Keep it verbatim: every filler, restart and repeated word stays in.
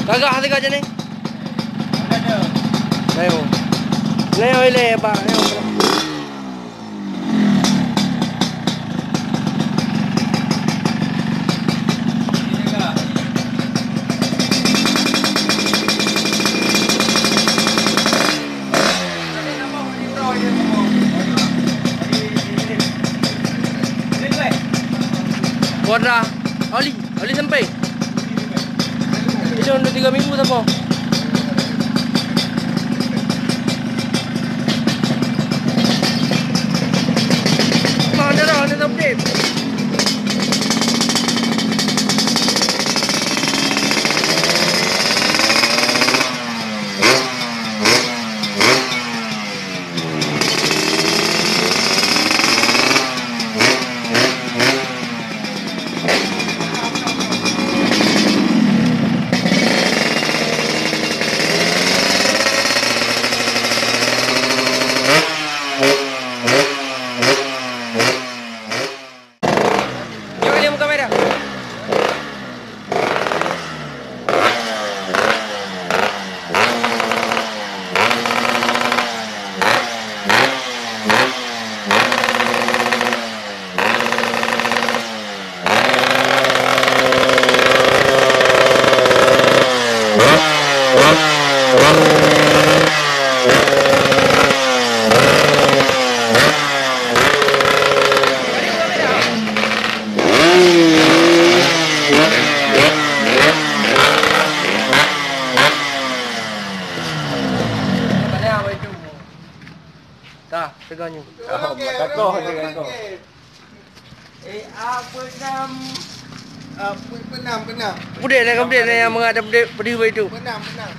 Gagah teuka jih ni. Ayo. Ayo ilèe bak. Ayo. Kuadra. Oli, oli sampai. Itu untuk tiga minggu sapo. Mana dah, mana dah update? Yuk, ini kamera. Tah, teuga nyoe. Oh, mata kau, teuga kau. Eh, apa nam? Apa, apa nam, apa nam? Pudek lah, pudek lah yang mengat pudek pedih baik tu. Apa nam, apa nam?